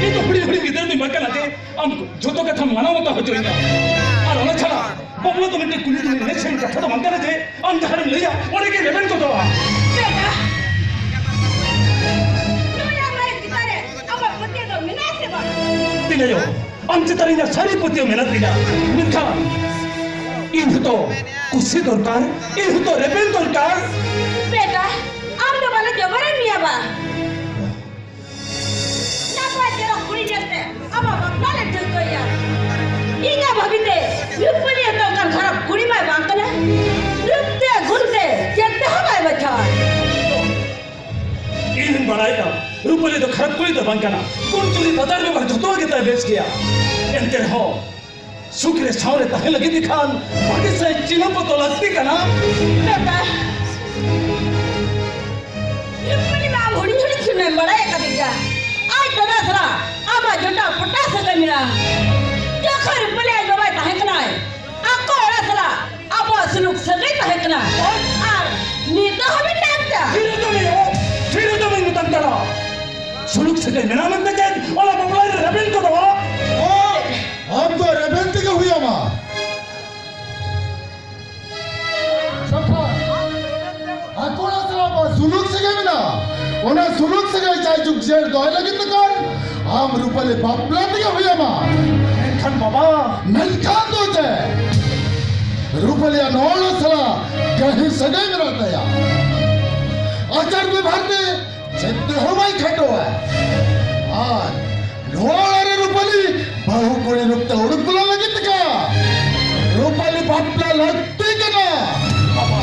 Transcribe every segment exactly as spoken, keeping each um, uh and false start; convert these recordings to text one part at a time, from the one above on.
ᱤᱧ ᱫᱚ ᱦᱩᱰᱤᱧ ᱦᱩᱰᱤᱧ ᱜᱤᱫᱽᱨᱟᱹ ᱫᱚᱧ ᱵᱟᱝ ᱠᱟᱱᱟ ᱡᱮ ᱟᱢ ᱡᱚᱛᱚ ᱠᱟᱛᱷᱟᱢ ᱢᱟᱱᱟᱣ ᱵᱟᱛᱟᱣ ᱦᱚᱪᱚᱧᱟ᱾ ᱟᱨ ᱚᱱᱟ ᱪᱷᱟᱲᱟ ᱵᱟᱯᱞᱟ ᱫᱚ ᱢᱤᱫᱴᱮᱱ ᱠᱩᱞᱤ ᱫᱩᱞᱤ ᱮᱱᱮᱡ ᱥᱮᱨᱮᱧ ᱠᱟᱛᱷᱟ ᱫᱚ ᱵᱟᱝ ᱠᱟᱱᱟ ᱡᱮ ᱟᱢ ᱡᱟᱦᱟᱸ ᱨᱮᱢ ᱞᱟᱹᱭᱟ ᱚᱸᱰᱮ ᱜᱮ ᱨᱮᱵᱮᱱ ᱜᱚᱫᱚᱜᱼᱟ᱾ ᱵᱮᱴᱟ, ᱱᱩᱭ ᱟᱢ ᱪᱮᱛᱟᱱ ᱨᱮ ᱟᱢᱟᱜ ᱯᱟᱹᱛᱭᱟᱹᱣ ᱫᱚ ᱢᱮᱱᱟᱜᱼᱟ ᱥᱮ ᱵᱟᱝ? ᱛᱤᱱᱟᱹᱭᱚ, ᱟᱢ ᱪᱮᱛᱟᱱ ᱨᱮ ᱤᱧᱟᱹᱜ ᱥᱟᱹᱨᱤ ᱯᱟᱹᱛᱭᱟᱹᱣ ᱢᱮᱱᱟᱜ ᱛᱤᱧᱟ, ᱢᱮᱱᱠᱷᱟᱱ ᱤᱧ ᱦᱚᱸᱛᱚ ᱠᱩᱥᱤ ᱫᱚᱨᱠᱟᱨ, ᱤᱧ ᱦᱚᱸᱛᱚ ᱨᱮᱵᱮᱱ ᱫᱚᱨᱠᱟᱨ᱾ ᱵᱮᱴᱟ, ᱟᱢ ᱫᱚ ᱵᱟᱞᱮ ᱡᱚᱵᱚᱨᱮᱫ ᱢᱮᱭᱟ ᱵᱟ᱾ ᱱᱟᱯᱟᱭ ᱪᱮᱦᱨᱟ ᱠᱩᱲᱤ ᱧᱮᱞᱛᱮ ᱟᱢᱟᱜ ᱵᱟᱯᱞᱟ ᱞᱮ ᱴᱷᱟᱹᱣᱠᱟᱹᱭᱟ᱾ ᱤᱧᱟᱹᱜ ᱵᱷᱟᱹᱵᱤᱛᱮ ᱨᱩᱯᱟᱹᱞᱤ ᱦᱚᱸᱛᱚ ᱚᱱᱠᱟᱱ ᱠᱷᱟᱨᱟᱯ ᱠᱩᱲᱤ ᱢᱟᱭ ᱵᱟᱝ ᱠᱟᱱᱟ᱾ ᱨᱩᱯ ᱛᱮ ᱜᱩᱱ ᱛᱮ ᱪᱮᱫ ᱛᱮᱦᱚᱸ ᱵᱟᱭ ᱵᱟᱪᱷᱟᱣᱟ᱾ ᱤᱧ ᱦᱚᱸᱧ ᱵᱟᱲᱟᱭᱟ, ᱨᱩᱯᱟᱹᱞᱤ ᱫᱚ ᱠᱷᱟᱨᱟᱯ ᱠᱩᱲᱤ ᱫᱚ ᱵᱟᱝ ᱠᱟᱱᱟ᱾ ᱜᱩᱱ ᱪᱩᱨᱤᱛ ᱟᱪᱟᱨ ᱵᱮᱵᱷᱟᱨ ᱡᱷᱚᱛᱚ ᱜᱮ ᱛᱟᱭ ᱵᱮᱥ ᱜᱮᱭᱟ᱾ ᱮᱱᱛᱮ ᱨᱮᱦᱚᱸ ᱥᱩᱠ ᱨᱮ ᱥᱟᱶ ᱨᱮ ᱛᱟᱦᱮᱸ ᱞᱟᱹᱜᱤᱫ ᱛᱮ ᱠᱷᱟᱱ ᱵᱷᱟᱜᱮ ᱥᱟᱹᱦᱤᱡ ᱪᱤᱱᱦᱟᱹᱯ ᱫᱚ ᱞᱟᱹᱠᱛᱤ ᱠᱟᱱᱟ᱾ ᱵᱮᱴᱟ, ᱨᱩᱯᱟᱹᱞᱤ ᱢᱟ ᱟᱢ ᱦᱩᱰᱤᱧ ᱦᱩᱰᱤᱧ ᱠᱷᱚᱱᱮᱢ ᱵᱟᱲᱟᱭ ᱟᱠᱟᱫᱮ ᱜᱮᱭᱟ᱾ ᱟᱡ ᱫᱟᱫᱟ ᱥᱟᱞᱟᱜ ᱟᱢᱟᱜ ᱡᱚᱴᱟᱣ ᱯᱚᱴᱟᱣ ᱥᱟᱹᱜᱟᱹᱭ ᱢᱮᱱᱟᱜᱼᱟ᱾ ᱡᱚᱠᱷᱚᱱ ᱨᱩᱯᱟᱹᱞᱤ ᱟᱡ ᱵᱟᱵᱟᱭ ᱛᱟᱦᱮᱸ ᱠᱟᱱᱟᱭ, ᱟᱠᱚ ᱚᱲᱟᱜ ᱥᱟᱞᱟᱜ ᱟᱵᱚᱣᱟᱜ ᱥᱩᱞᱩᱠ ᱥᱟᱹᱜᱟᱹᱭ ᱛᱟᱦᱮᱸ ᱠᱟᱱᱟ᱾ ᱟᱨ ᱱᱤᱛᱚᱜ ᱦᱚᱸᱵᱤᱱ ᱢᱮᱱ ᱜᱮᱭᱟ? ᱛᱷᱤᱨ ᱦᱚᱪᱚ ᱢᱮ, ᱛᱷᱤᱨ ᱦᱚᱪᱚ ᱢᱮᱧ ᱢᱮᱛᱟᱢ ᱠᱟᱱᱟ᱾ ᱥᱩᱞᱩᱠ ᱥᱟᱹᱜᱟᱹᱭ ᱢᱮᱱᱟᱜ ᱢᱮᱱᱛᱮ ᱪᱮᱫ ᱚᱱᱟ ᱵᱟᱯᱞᱟ ᱨᱮ ᱨᱮᱵᱮᱱ ᱠᱚᱫᱚ? ᱟᱢ ᱫᱚ ᱨᱮᱵᱮᱱ ᱛᱮᱜᱮ ᱦᱩᱭ ᱟᱢᱟ᱾ ᱥᱟᱯᱷᱟ᱾ ᱟᱠᱚ ᱚᱲᱟᱜ ᱥᱟᱞᱟᱜ ᱟᱵᱚᱣᱟᱜ ᱥᱩᱞᱩᱠ ᱥᱟᱹᱜᱟᱹᱭ ᱢᱮᱱᱟᱜᱼᱟ᱾ ᱚᱱᱟ ᱥᱩᱞᱩᱠ ᱥᱟᱹᱜᱟᱹᱭ ᱡᱟᱭᱡᱩᱜᱽ ᱡᱤᱭᱟᱹᱲ ᱫᱚᱦᱚᱭ ᱞᱟᱹᱜᱤᱫ ᱛᱮ ᱠᱷᱟᱱ ᱟᱢ ᱨᱩᱯᱟᱹᱞᱤ ᱵᱟᱯᱞᱟ ᱛᱮᱜᱮ ᱦᱩᱭ ᱟᱢᱟ᱾ ᱢᱮᱱᱠᱷᱟᱱ ᱵᱟᱵᱟ᱾ ᱢᱮᱱᱠᱷᱟᱱ ᱫᱚ ᱪᱮᱫ? ᱨᱩᱯᱟᱹᱞᱤᱭᱟᱜ ᱱᱚᱣᱟ ᱚᱲᱟᱜ ᱥᱟᱞᱟᱜ ᱜᱟᱹᱦᱤᱨ ᱥᱟᱹᱜᱟᱹᱭ ᱢᱮᱱᱟᱜ ᱛᱟᱭᱟ᱾ ᱟᱪᱟᱨ ᱵᱮᱵᱷᱟᱨ ᱛᱮ ᱪᱮᱫ ᱛᱮᱦᱚᱸ ᱵᱟᱭ ᱠᱷᱟᱴᱚᱜᱼᱟ᱾ ᱟᱨ ᱱᱚᱣᱟ ᱚᱲᱟᱜ ᱨᱮ ᱨᱩᱯᱟᱹᱞᱤ ᱵᱟᱹᱦᱩ ᱠᱩᱲᱤ ᱨᱩᱯ ᱛᱮ ᱩᱰᱩᱠ ᱵᱚᱞᱚ ᱞᱟᱹᱜᱤᱫ ᱛᱮ ᱠᱷᱟᱱ ᱨᱩᱯᱟᱹᱞᱤ ᱵᱟᱯᱞᱟ ᱞᱟᱹᱠᱛᱤ ᱠᱟᱱᱟ᱾ ᱵᱟᱵᱟ,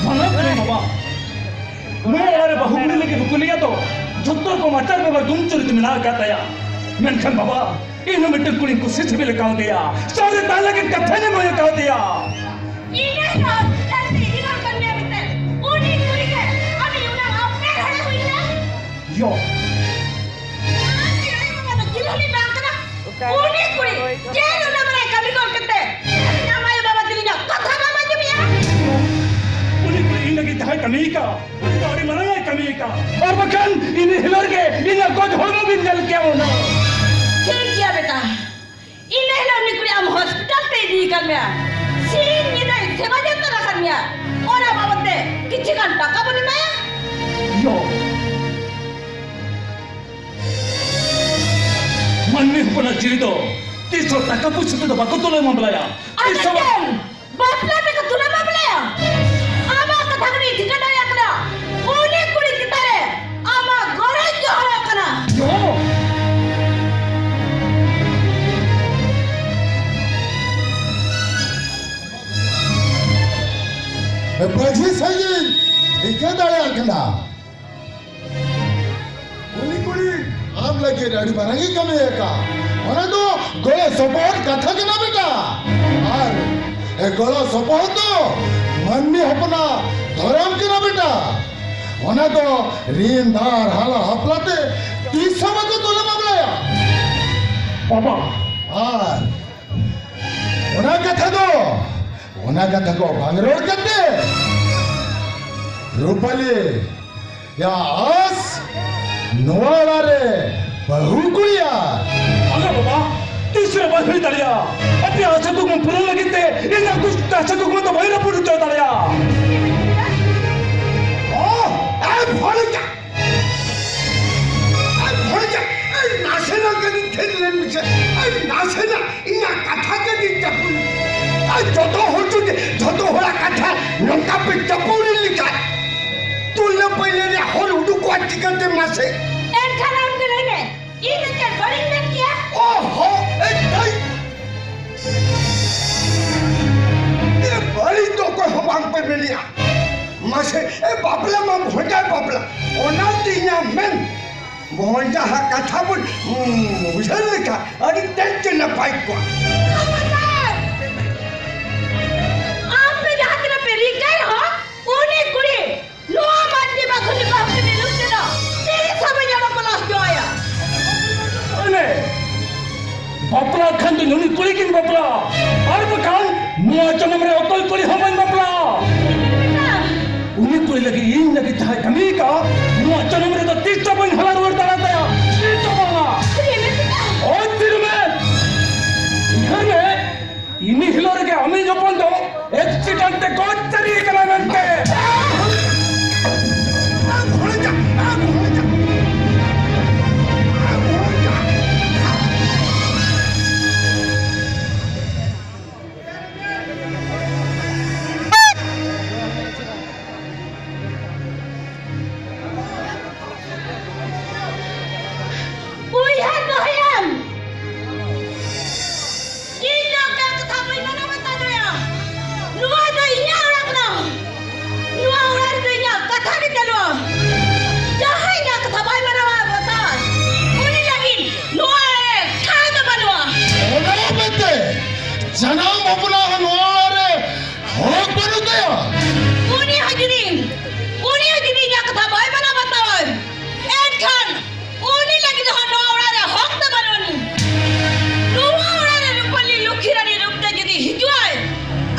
ᱢᱟᱱᱟᱣ ᱠᱟᱹᱱᱟᱹᱧ ᱵᱟᱵᱟ᱾ ᱱᱚᱣᱟ ᱚᱲᱟᱜ ᱨᱮ ᱵᱟᱹᱦᱩ ᱠᱩᱲᱤ ᱞᱟᱹᱜᱤᱫ ᱨᱩᱯᱟᱹᱞᱤᱭᱟᱜ ᱫᱚ ᱡᱷᱚᱛᱚ ᱨᱚᱠᱚᱢ ᱟᱪᱟᱨ ᱵᱮᱵᱷᱟᱨ ᱜᱩᱱ ᱪᱚᱨᱤᱛ ᱢᱮᱱᱟᱜ ᱟᱠᱟᱫ ᱛᱟᱭᱟ᱾ ᱢᱮᱱᱠᱷᱟᱱ ᱵᱟᱵᱟ, ᱤᱧ ᱦᱚᱸ ᱢᱤᱫᱴᱟᱝ ᱠᱩᱲᱤᱧ ᱠᱩᱥᱤ ᱥᱤᱵᱤᱞ ᱟᱠᱟᱣᱫᱮᱭᱟ᱾ ᱥᱟᱶᱨᱮ ᱛᱟᱦᱮᱸ ᱞᱟᱹᱜᱤᱫ ᱠᱟᱛᱷᱟᱧ ᱮᱢ ᱦᱩᱭ ᱟᱠᱟᱣᱫᱮᱭᱟ᱾ ᱤᱧ ᱦᱚᱸ ᱦᱚᱥᱯᱤᱴᱟᱞ ᱛᱮ ᱤᱫᱤ ᱦᱚᱲ ᱠᱟᱱ ᱜᱮᱭᱟ ᱢᱮᱱᱛᱮ ᱩᱱᱤ ᱠᱩᱲᱤ ᱜᱮ ᱟᱹᱰᱤ ᱚᱱᱟ ᱟᱯᱱᱟᱨ ᱦᱚᱲᱮ ᱦᱩᱭ ᱮᱱᱟ᱾ ᱭᱚ᱾ ᱟᱢ ᱨᱮᱱ ᱟᱭᱳ ᱵᱟᱵᱟ ᱫᱚ ᱪᱤᱞᱤ ᱦᱚᱸ ᱵᱟᱝ ᱠᱟᱱᱟ᱾ ᱩᱱᱤ ᱠᱩᱲᱤ ᱡᱮ ᱩᱱᱟᱹᱜ ᱢᱟᱨᱟᱝ ᱠᱟᱹᱢᱤ ᱜᱚᱫ ᱠᱟᱛᱮ ᱟᱢ ᱟᱭᱳ ᱵᱟᱵᱟ ᱛᱟᱹᱞᱤᱧᱟᱜ ᱠᱟᱛᱷᱟ ᱵᱟᱢ ᱟᱸᱡᱚᱢᱮᱜᱼᱟ᱾ ᱩᱱᱤ ᱠᱩᱲᱤ ᱤᱧ ᱞᱟᱹᱜᱤᱫ ᱡᱟᱦᱟᱸᱭ ᱠᱟᱹᱢᱤ ᱟᱠᱟᱫ, ᱩᱱᱤ ᱫᱚ ᱟᱹᱰᱤ ᱢᱟᱨᱟᱝ ᱮ ᱠᱟᱹᱢᱤ ᱟᱠᱟᱫ, ᱟᱨ ᱵᱟᱠᱷᱟᱱ ᱤᱱᱟᱹ ᱦᱤᱞᱳᱜ ᱜᱮ ᱤᱧᱟᱹᱜ ᱜᱚᱡ ᱦᱚᱲᱢᱚ ᱵᱤᱱ ᱧᱮᱞ ᱠᱮᱭᱟ ᱚᱱᱟ᱾ ᱴᱷᱤᱠ ᱜᱮᱭᱟ ᱵᱮᱴᱟ, ᱤᱱᱟᱹ ᱦᱤᱞᱳᱜ ᱩᱱᱤ ᱠᱩᱲᱤ ᱟᱢ ᱦᱚᱥᱯᱤᱴᱟᱞ ᱛᱮ ᱤᱫᱤ ᱟᱠᱟᱫ ᱢᱮᱭᱟ, ᱥᱤᱧ ᱧᱤᱫᱟᱹᱭ ᱥᱮᱵᱟ ᱡᱚᱛᱚᱱ ᱟᱠᱟᱫ ᱢᱮᱭᱟ, ᱚᱱᱟ ᱵᱟᱵᱚᱫ ᱛᱮ ᱠᱤᱪᱷᱩ ᱜᱟᱱ ᱴᱟᱠᱟ ᱵᱚᱱ ᱮᱢᱟᱭᱟ᱾ ᱭᱳ, ᱢᱟᱹᱱᱢᱤ ᱦᱚᱯᱚᱱᱟᱜ ᱡᱤᱣᱤ ᱫᱚ ᱛᱤᱥ ᱦᱚᱸ ᱴᱟᱠᱟ ᱯᱚᱭᱥᱟ ᱛᱮᱫᱚ ᱵᱟᱠᱚ ᱛᱩᱞᱟᱹᱣ ᱢᱟᱢᱞᱟᱭᱟ᱾ ᱟᱫᱚ ᱛᱤᱥ ᱦᱚᱸ ᱵᱟᱝ᱾ ᱪᱮᱫ? ᱵᱟᱯᱞᱟ ᱛᱮᱠᱚ ᱛᱩᱞᱟᱹᱣ ᱢᱟᱢᱞᱟᱭᱟ? ᱟᱢᱟᱜ ᱠᱟᱛᱷᱟ ᱠᱚᱧ ᱴᱷᱤᱠᱟᱹ ᱫᱟᱲᱮᱭᱟᱜ ᱠᱟᱱᱟ᱾ ᱩᱱᱤ ᱠᱩᱲᱤ ᱪᱮᱛᱟᱱ ᱨᱮ ᱟᱢᱟᱜ ᱜᱚᱨᱚᱡᱽ ᱜᱚᱦᱚᱲᱚᱜ ᱠᱟᱱᱟ᱾ ᱭᱳ! ᱢᱟᱹᱡᱷᱤ ᱥᱟᱹᱭᱤᱧ ᱴᱷᱤᱠᱟᱹ ᱫᱟᱲᱮᱭᱟᱜ ᱠᱟᱱᱟ᱾ ᱩᱱᱤ ᱠᱩᱲᱤ ᱟᱢ ᱞᱟᱹᱜᱤᱫ ᱟᱹᱰᱤ ᱢᱟᱨᱟᱝ ᱮ ᱠᱟᱹᱢᱤ ᱟᱠᱟᱫ᱾ ᱚᱱᱟ ᱫᱚ ᱜᱚᱲᱚ ᱥᱚᱯᱚᱦᱚᱫ ᱠᱟᱛᱷᱟ ᱠᱟᱱᱟ ᱵᱮᱴᱟ᱾ ᱟᱨ ᱜᱚᱲᱚ ᱥᱚᱯᱚᱦᱚᱫ ᱫᱚ ᱢᱟᱹᱱᱢᱤ ᱦᱚᱯᱚᱱᱟᱜ ᱫᱷᱚᱨᱚᱢ ᱠᱟᱱᱟ ᱵᱮᱴᱟ᱾ ᱚᱱᱟ ᱫᱚ ᱨᱤᱱ ᱫᱷᱟᱨ ᱦᱟᱞᱟ ᱦᱟᱯᱞᱟ ᱛᱮ ᱛᱤᱥ ᱦᱚᱸ ᱵᱟᱠᱚ ᱛᱩᱞᱟᱹ ᱢᱟᱢᱞᱟᱭᱟ᱾ ᱵᱟᱵᱟ᱾ ᱟᱨ ᱚᱱᱟ ᱠᱟᱛᱷᱟ ᱫᱚ, ᱚᱱᱟ ᱠᱟᱛᱷᱟ ᱠᱚ ᱵᱟᱝ ᱨᱚᱲ ᱠᱟᱛᱮ, ᱨᱩᱯᱟᱞᱤ, ᱭᱟ ᱟᱥ, ᱱᱚᱣᱟ ᱚᱲᱟᱜ ᱨᱮ ᱵᱟᱹᱦᱩ ᱠᱩᱲᱤᱭᱟ᱾ ᱵᱟᱝᱟ ᱵᱟᱵᱟ, ᱛᱤᱥ ᱨᱮ ᱵᱟᱭ ᱦᱩᱭ ᱫᱟᱲᱮᱭᱟᱜᱼᱟ᱾ ᱟᱯᱮᱭᱟᱜ ᱟᱥᱟ ᱠᱩᱠᱢᱩ ᱯᱩᱨᱟᱹᱣ ᱞᱟᱹᱜᱤᱫ ᱛᱮ ᱤᱧᱟᱹᱜ ᱠᱩᱥ-, ᱟᱥᱟ ᱠᱩᱠᱢᱩ ᱫᱚ ᱵᱟᱭ ᱨᱟᱹᱯᱩᱫ ᱦᱚᱪᱚ ᱫᱟᱲᱮᱭᱟᱜᱼᱟ᱾ ᱚ, ᱮ ᱵᱷᱚᱲᱮᱡᱟ! ᱮ ᱵᱷᱚᱲᱮᱡᱟ! ᱮ ᱱᱟᱥᱮᱱᱟᱜ ᱠᱟᱹᱴᱤᱡ ᱛᱷᱤᱨ ᱞᱮᱱ ᱢᱮᱥᱮ᱾ ᱮ ᱱᱟᱥᱮᱱᱟᱜ ᱤᱧᱟᱹᱜ ᱠᱟᱛᱷᱟ ᱠᱟᱹᱴᱤᱡ ᱪᱟᱯᱩ᱾ ᱮ ᱡᱚᱛᱚ ᱦᱚᱲ ᱡᱩᱫᱤ ᱡᱚᱛᱚ ᱦᱚᱲᱟᱜ ᱠᱟᱛᱷᱟ ᱱᱚᱝᱠᱟ ᱯᱮ ᱪᱟᱯᱩ ᱞᱮᱠᱷᱟᱱ, ᱛᱩᱞᱟᱹ ᱯᱟᱹᱭᱞᱟᱹ ᱨᱮ ᱦᱚᱲ ᱩᱰᱩᱠᱚᱜᱼᱟ ᱪᱤᱠᱟᱹᱛᱮ ᱢᱟᱥᱮ? ᱮᱱᱠᱷᱟᱱ ᱟᱢ ᱜᱮ ᱞᱟᱹᱭ ᱢᱮ, ᱤᱧ ᱫᱚ ᱪᱮᱫ ᱵᱟᱹᱲᱤᱡ ᱢᱮᱱ ᱠᱮᱭᱟ? ᱚ ᱦᱚ, ᱮ ᱫᱟᱹᱭ! ᱮ ᱵᱟᱹᱲᱤᱡ ᱫᱚ ᱚᱠᱚᱭ ᱦᱚᱸ ᱵᱟᱝ ᱯᱮ ᱢᱮᱱᱮᱜᱼᱟ᱾ ᱢᱟᱥᱮ, ᱮ ᱵᱟᱯᱞᱟ ᱢᱟ ᱵᱷᱚᱸᱰᱟ ᱵᱟᱯᱞᱟ, ᱚᱱᱟᱛᱮ ᱤᱧᱟᱹᱜ ᱢᱮᱱ, ᱵᱷᱚᱸᱰᱟ ᱦᱟᱜ ᱠᱟᱛᱷᱟ ᱵᱚᱱ, ᱩᱢ, ᱩᱭᱦᱟᱹᱨ ᱞᱮᱠᱷᱟᱱ ᱟᱹᱰᱤ ᱛᱮᱫ ᱜᱮ ᱱᱟᱯᱟᱭ ᱠᱚᱜᱼᱟ᱾ ᱟᱢ ᱯᱮ ᱡᱟᱦᱟᱸ ᱛᱤᱱᱟᱹᱜ ᱯᱮ ᱨᱤᱠᱟᱹᱭ ᱨᱮᱦᱚᱸ, ᱩᱱᱤ ᱠᱩᱲᱤ ᱱᱚᱣᱟ ᱢᱟᱹᱱᱢᱤ ᱵᱟᱠᱷᱳᱞ ᱵᱟᱹᱦᱩ ᱛᱮ ᱢᱤᱞᱩᱝ ᱛᱮᱫᱚ ᱛᱤᱥ ᱦᱚᱸ ᱵᱟᱹᱧ ᱚᱰᱚᱠ ᱵᱚᱞᱚ ᱦᱚᱪᱚ ᱟᱭᱟ᱾ ᱚᱱᱮ ᱵᱟᱯᱞᱟ ᱠᱷᱟᱱ ᱫᱚ ᱱᱩᱱᱤ ᱠᱩᱲᱤ ᱜᱤᱧ ᱵᱟᱯᱞᱟ, ᱟᱨ ᱵᱟᱠᱷᱟᱱ ᱱᱚᱣᱟ ᱡᱚᱱᱚᱢ ᱨᱮ ᱚᱠᱚᱭ ᱠᱩᱲᱤ ᱦᱚᱸ ᱵᱟᱹᱧ ᱵᱟᱯᱞᱟ᱾ ᱩᱱᱤ ᱞᱟᱹᱜᱤᱫ, ᱤᱧ ᱞᱟᱹᱜᱤᱫ ᱡᱟᱦᱟᱸᱭ ᱠᱟᱹᱢᱤ ᱠᱟᱜᱼᱟ, ᱱᱚᱣᱟ ᱡᱚᱱᱚᱢ ᱨᱮᱫᱚ ᱛᱤᱥ ᱦᱚᱸ ᱵᱟᱹᱧ ᱦᱟᱞᱟ ᱨᱩᱣᱟᱹᱲ ᱫᱟᱲᱮ ᱛᱟᱭᱟ᱾ ᱛᱤᱥ ᱦᱚᱸ ᱵᱟᱝᱟ᱾ ᱚᱭ ᱛᱤᱨᱩᱢᱮ, ᱩᱭᱦᱟᱹᱨ ᱢᱮ, ᱤᱱᱟᱹ ᱦᱤᱞᱳᱜ ᱨᱮᱜᱮ ᱟᱢᱤᱡ ᱦᱚᱯᱚᱱ ᱫᱚ ᱮᱠᱥᱤᱰᱮᱱᱴ ᱛᱮ ᱜᱚᱡ ᱥᱟᱹᱨᱤ ᱠᱟᱱᱟ ᱢᱮᱱᱛᱮ᱾ ᱩᱭᱦᱟᱹᱨ ᱫᱚᱦᱚᱭᱟᱢ, ᱤᱧ ᱫᱚ ᱚᱠᱟ ᱠᱟᱛᱷᱟ ᱵᱟᱹᱧ ᱢᱟᱱᱟᱣ ᱵᱟᱛᱟᱣ ᱫᱟᱲᱮᱭᱟᱜᱼᱟ᱾ ᱱᱚᱣᱟ ᱫᱚ ᱤᱧᱟᱹᱜ ᱚᱲᱟᱜ ᱠᱟᱱᱟ᱾ ᱱᱚᱣᱟ ᱚᱲᱟᱜ ᱨᱮᱫᱚ ᱤᱧᱟᱹᱜ ᱠᱟᱛᱷᱟ ᱜᱮ ᱪᱟᱹᱞᱩᱜᱼᱟ᱾ ᱡᱟᱦᱟᱸᱭ ᱤᱧᱟᱹᱜ ᱠᱟᱛᱷᱟ ᱵᱟᱭ ᱢᱟᱱᱟᱣᱟ ᱵᱟᱛᱟᱣᱟ, ᱩᱱᱤ ᱞᱟᱹᱜᱤᱫ ᱱᱚᱣᱟ ᱨᱮ ᱴᱷᱟᱶ ᱫᱚ ᱵᱟᱹᱱᱩᱜᱼᱟ᱾ ᱚᱱᱟ ᱢᱮᱱᱛᱮ ᱡᱟᱱᱟᱢ ᱦᱚᱯᱚᱱᱟᱜ ᱦᱚᱸ ᱱᱚᱣᱟ ᱚᱲᱟᱜ ᱨᱮ ᱦᱚᱠ ᱵᱟᱹᱱᱩᱜ ᱛᱟᱭᱟ᱾ ᱩᱱᱤ ᱦᱚᱸ ᱡᱩᱫᱤ, ᱩᱱᱤ ᱦᱚᱸ ᱡᱩᱫᱤ ᱤᱧᱟᱹᱜ ᱠᱟᱛᱷᱟ ᱵᱟᱭ ᱢᱟᱱᱟᱣ ᱵᱟᱛᱟᱣᱟ, ᱮᱱᱠᱷᱟᱱ ᱩᱱᱤ ᱞᱟᱹᱜᱤᱫ ᱦᱚᱸ ᱱᱚᱣᱟ ᱚᱲᱟᱜ ᱨᱮ ᱦᱚᱠ ᱫᱚ ᱵᱟᱹᱱᱩᱜ ᱟᱹᱱᱤᱡ᱾ ᱱᱚᱣᱟ ᱚᱲᱟᱜ ᱨᱮ ᱨᱩᱯᱟᱹᱞᱤ ᱞᱩᱠᱷᱤ ᱨᱟᱱᱤ ᱨᱩᱯ ᱛᱮ ᱡᱩᱫᱤ ᱦᱤᱡᱩᱜᱼᱟᱭ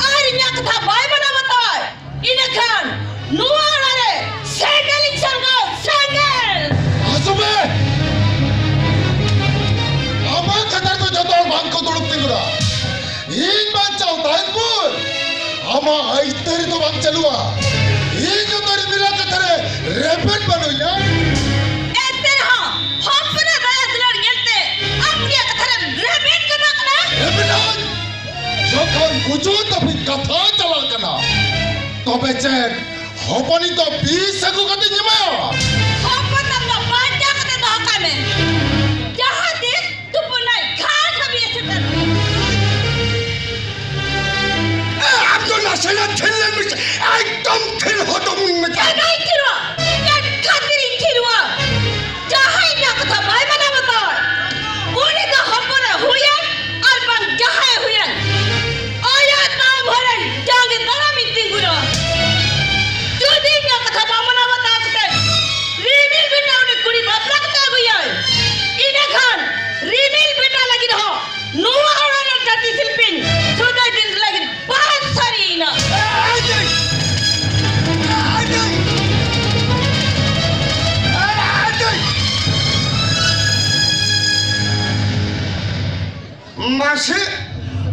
ᱟᱨ ᱤᱧᱟᱹᱜ ᱠᱟᱛᱷᱟ ᱵᱟᱭ ᱢᱟᱱᱟᱣ ᱵᱟᱛᱟᱣᱟᱭ, ᱤᱱᱟᱹᱠᱷᱟᱱ ᱱᱚᱣᱟ ᱚᱲᱟᱜ ᱨᱮ ᱥᱮᱸᱜᱮᱞ ᱤᱧ ᱥᱟᱨᱜᱟᱣᱟ, ᱥᱮᱸᱜᱮᱞ! ᱟᱥᱚᱢᱮ! ᱟᱢᱟᱜ ᱠᱟᱛᱷᱟ ᱨᱮᱫᱚ ᱡᱚᱛᱚ ᱦᱚᱲ ᱵᱟᱝ ᱠᱚ ᱫᱩᱲᱩᱵ ᱛᱤᱸᱜᱩᱱᱟ᱾ ᱤᱧ ᱵᱟᱧᱪᱟᱣ ᱛᱟᱦᱮᱱ ᱵᱷᱳᱨ ᱟᱢᱟᱜ ᱟᱹᱭᱫᱟᱹᱨᱤ ᱫᱚ ᱵᱟᱝ ᱪᱟᱹᱞᱩᱜᱼᱟ᱾ ᱤᱧ ᱡᱚᱛᱚ ᱨᱤᱢᱤᱞᱟᱜ ᱠᱟᱛᱷᱟ ᱨᱮ ᱨᱮᱵᱮᱱ ᱵᱟᱹᱱᱩᱧᱟ᱾ ᱮᱱᱛᱮ ᱨᱮᱦᱚᱸ ᱦᱚᱯᱚᱱᱟᱜ ᱫᱟᱭᱟ ᱫᱩᱞᱟᱹᱲ ᱧᱮᱞᱛᱮ ᱟᱢ ᱩᱱᱤᱭᱟᱜ ᱠᱟᱛᱷᱟ ᱨᱮᱢ ᱨᱮᱵᱮᱱ ᱜᱚᱫᱚᱜ ᱠᱟᱱᱟ᱾ ᱨᱮᱵᱮᱱᱟᱹᱧ? ᱡᱚᱠᱷᱚᱱ ᱜᱩᱡᱩᱜ ᱫᱷᱟᱹᱵᱤᱡ ᱠᱟᱛᱷᱟ ᱪᱟᱞᱟᱜ ᱠᱟᱱᱟ, ᱛᱚᱵᱮ ᱪᱮᱫ ᱦᱚᱯᱚᱱᱤᱡ ᱫᱚ ᱵᱤᱥ ᱟᱹᱜᱩ ᱠᱟᱛᱮᱧ ᱮᱢᱟᱭᱟ? ᱦᱚᱯᱚᱱ ᱛᱟᱢ ᱫᱚ ᱵᱟᱧᱪᱟᱣ ᱠᱟᱛᱮ ᱫᱚᱦᱚ ᱠᱟᱭ ᱢᱮ᱾ ᱡᱟᱦᱟᱸ ᱛᱤᱥ ᱛᱩᱯᱩᱱᱟᱭ ᱜᱷᱟᱴ ᱦᱟᱹᱵᱤᱡ ᱮ ᱥᱮᱴᱮᱨᱚᱜᱼᱟ᱾ ᱮ, ᱟᱢ ᱫᱚ ᱱᱟᱥᱮᱱᱟᱜ ᱛᱷᱤᱨ ᱞᱮᱱ ᱢᱮᱥᱮ, ᱮᱠᱫᱚᱢ ᱛᱷᱤᱨ ᱦᱚᱫᱚᱢ ᱤᱧ ᱢᱮᱛᱟᱢ᱾ ᱪᱮᱫᱟᱜ ᱤᱧ ᱛᱷᱤᱨᱚᱜᱼᱟ? ᱪᱮᱫ ᱠᱷᱟᱹᱛᱤᱨ ᱤᱧ ᱛᱷᱤᱨᱚᱜᱼᱟ? ᱡᱟᱦᱟᱸᱭ ᱤᱧᱟᱹᱜ ᱠᱟᱛᱷᱟ ᱵᱟᱭ ᱢᱟᱱᱟᱣ ᱵᱟᱛᱟᱣᱟ, ᱩᱱᱤ ᱫᱚ ᱦᱚᱯᱚᱱᱮ ᱦᱩᱭᱮᱱ ᱟᱨ ᱵᱟᱝ ᱡᱟᱦᱟᱸᱭᱮ ᱦᱩᱭᱮᱱ, ᱟᱭᱟᱜ ᱛᱟᱲᱟᱢ ᱦᱚᱨ ᱨᱮ ᱡᱟᱸᱜᱮ ᱫᱟᱨᱟᱢᱤᱧ ᱛᱤᱸᱜᱩᱱᱟ᱾ ᱡᱩᱫᱤ ᱤᱧᱟᱹᱜ ᱠᱟᱛᱷᱟ ᱵᱟᱢ ᱢᱟᱱᱟᱣ ᱵᱟᱛᱟᱣ ᱠᱟᱛᱮ ᱢᱟᱥᱮ,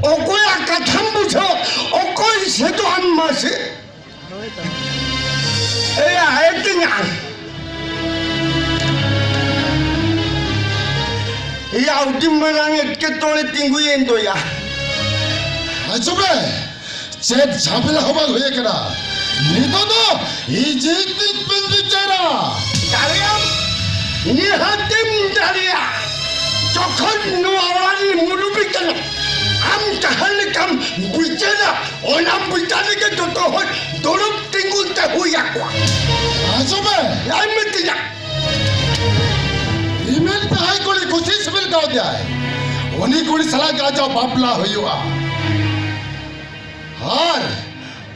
ᱚᱠᱚᱭᱟᱜ ᱠᱟᱛᱷᱟᱢ ᱵᱩᱡᱷᱟᱹᱣ? ᱚᱠᱚᱭ ᱥᱮᱫᱚᱜ ᱟᱢ ᱢᱟᱥᱮ? ᱮᱭᱟ, ᱮᱛᱤᱧᱟ᱾ ᱮᱭᱟ, ᱟᱹᱰᱤ ᱢᱟᱨᱟᱝ ᱮᱴᱠᱮᱴᱚᱬᱮ ᱛᱤᱸᱜᱩᱭᱮᱱ ᱫᱚᱭᱟ᱾ ᱟᱸᱡᱚᱢ ᱢᱮ, ᱪᱮᱫ ᱡᱷᱟᱢᱮᱞᱟ ᱦᱚᱸ ᱵᱟᱝ ᱦᱩᱭ ᱟᱠᱟᱱᱟ᱾ ᱱᱤᱛᱚᱜ ᱫᱚ ᱤᱧ ᱛᱤᱧ ᱯᱮ ᱵᱤᱪᱟᱹᱨᱟ᱾ ᱫᱟᱲᱮᱭᱟᱜ ᱟᱢ? ᱱᱤᱦᱟᱹᱛᱤᱢ ᱫᱟᱲᱮᱭᱟᱜᱼᱟ᱾ ᱡᱚᱠᱷᱚᱱ ᱱᱚᱣᱟ ᱚᱲᱟᱜ ᱨᱤᱧ ᱢᱩᱞᱩᱵᱤ ᱠᱟᱱᱟ, ᱟᱢ ᱡᱟᱦᱟᱸ ᱞᱮᱠᱟᱢ ᱵᱤᱪᱟᱹᱨᱟ, ᱚᱱᱟ ᱵᱤᱪᱟᱹᱨ ᱨᱮᱜᱮ ᱡᱚᱛᱚ ᱦᱚᱲ ᱫᱩᱲᱩᱵ ᱛᱤᱸᱜᱩᱱ ᱛᱮ ᱦᱩᱭ ᱟᱠᱚᱣᱟ᱾ ᱟᱸᱡᱚᱢ ᱢᱮ᱾ ᱞᱟᱹᱭ ᱢᱮ ᱛᱤᱧᱟ᱾ ᱨᱤᱢᱤᱞ ᱡᱟᱦᱟᱸᱭ ᱠᱩᱲᱤ ᱠᱩᱥᱤ ᱥᱤᱵᱤᱞ ᱠᱟᱣᱫᱮᱭᱟᱭ, ᱩᱱᱤ ᱠᱩᱲᱤ ᱥᱟᱞᱟᱜ ᱜᱮ ᱟᱡᱟᱜ ᱵᱟᱯᱞᱟ ᱦᱩᱭᱩᱜᱼᱟ᱾ ᱟᱨ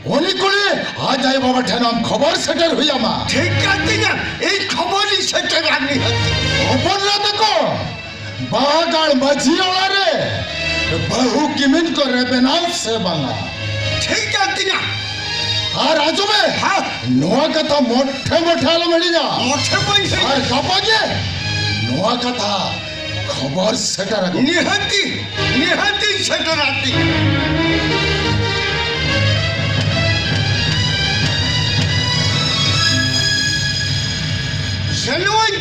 ᱩᱱᱤ ᱠᱩᱲᱤ ᱟᱡ ᱟᱭᱳ ᱵᱟᱵᱟ ᱴᱷᱮᱱ ᱟᱢ ᱠᱷᱚᱵᱚᱨ ᱥᱮᱴᱮᱨ ᱦᱩᱭ ᱟᱢᱟ᱾ ᱴᱷᱤᱠ ᱠᱟᱱ ᱛᱤᱧᱟ, ᱤᱧ ᱠᱷᱚᱵᱚᱨᱤᱧ ᱥᱮᱴᱮᱨᱟ ᱱᱤᱦᱟᱹᱛ᱾ ᱦᱚᱯᱚᱱ ᱮᱨᱟ ᱛᱟᱠᱚ, ᱵᱟᱦᱟ ᱜᱟᱲ ᱢᱟᱹᱡᱷᱤ ᱚᱲᱟᱜ ᱨᱮ ᱵᱟᱹᱦᱩ ᱠᱤᱢᱤᱱ ᱠᱚ ᱨᱮᱵᱮᱱᱟ ᱥᱮ ᱵᱟᱝᱟ? ᱴᱷᱤᱠ ᱠᱟᱱ ᱛᱤᱧᱟ᱾ ᱟᱨ ᱟᱸᱡᱚᱢ ᱢᱮ, ᱦᱮᱸ᱾ ᱱᱚᱣᱟ ᱠᱟᱛᱷᱟ ᱢᱚᱴᱷᱮ ᱢᱚᱴᱷᱮ ᱟᱞᱚᱢ ᱦᱤᱲᱤᱧᱟ᱾ ᱢᱚᱴᱷᱮ ᱵᱟᱹᱧ ᱦᱤᱲᱤᱧᱟ᱾ ᱟᱨ ᱜᱟᱯᱟ ᱜᱮ ᱱᱚᱣᱟ ᱠᱟᱛᱷᱟ ᱠᱷᱚᱵᱚᱨ ᱥᱮᱴᱮᱨ ᱟᱠᱚ᱾ ᱱᱤᱦᱟᱹᱛᱤ, ᱱᱤᱦᱟᱹᱛᱤᱧ ᱥᱮᱴᱮᱨᱟ ᱛᱤᱧ᱾ ᱥᱮᱱᱚᱜᱼᱟᱹᱧ,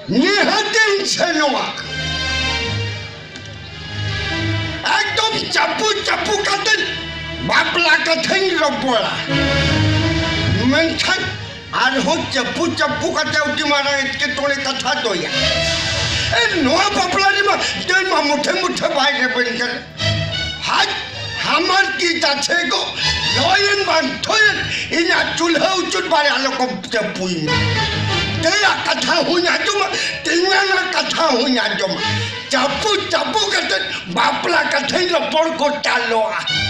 ᱱᱤᱦᱟᱹᱛᱤᱧ ᱥᱮᱱᱚᱜᱼᱟ᱾ ᱮᱠᱫᱚᱢ ᱪᱟᱯᱩ ᱪᱟᱯᱩ ᱠᱟᱛᱮ ᱵᱟᱯᱞᱟ ᱠᱟᱛᱷᱟᱧ ᱨᱚᱯᱚᱲᱟ᱾ ᱢᱮᱱᱠᱷᱟᱱ ᱟᱨᱦᱚᱸ ᱪᱟᱯᱩ ᱪᱟᱯᱩ ᱠᱟᱛᱮ ᱟᱹᱰᱤ ᱢᱟᱨᱟᱝ ᱮᱴᱠᱮᱴᱚᱬᱮ ᱠᱟᱛᱷᱟ ᱫᱚᱭᱟ᱾ ᱮ, ᱱᱚᱣᱟ ᱵᱟᱯᱞᱟ ᱨᱮᱢᱟ ᱫᱟᱹᱭ ᱢᱟ ᱢᱩᱴᱷᱮ ᱢᱩᱴᱷᱮ ᱵᱟᱭ ᱨᱮᱵᱮᱱ ᱠᱟᱱᱟ᱾ ᱦᱟᱡ, ᱦᱟᱢᱟᱨ ᱠᱤ ᱡᱟᱪᱷᱮ ᱠᱚ ᱞᱚᱭᱮᱱ ᱵᱟᱝ ᱛᱷᱚᱭᱮᱱ, ᱤᱧᱟᱜ ᱪᱩᱞᱦᱟᱹ ᱩᱪᱩᱫ ᱵᱟᱨᱭᱟ ᱞᱚᱠᱚᱢ ᱪᱟᱯᱩᱭ ᱢᱮ᱾ ᱫᱟᱹᱭᱟᱜ ᱠᱟᱛᱷᱟ ᱦᱚᱸᱧ ᱟᱸᱡᱚᱢᱟ, ᱛᱮᱧᱟᱝᱟᱜ ᱠᱟᱛᱷᱟ ᱦᱚᱸᱧ ᱟᱸᱡᱚᱢᱟ᱾ ᱪᱟᱯᱩ ᱪᱟᱯᱩ ᱠᱟᱛᱮ ᱵᱟᱯᱞᱟ ᱠᱟᱛᱷᱟᱧ ᱨᱚᱯᱚᱲ ᱜᱚᱴᱟ ᱞᱚᱜᱼᱟ᱾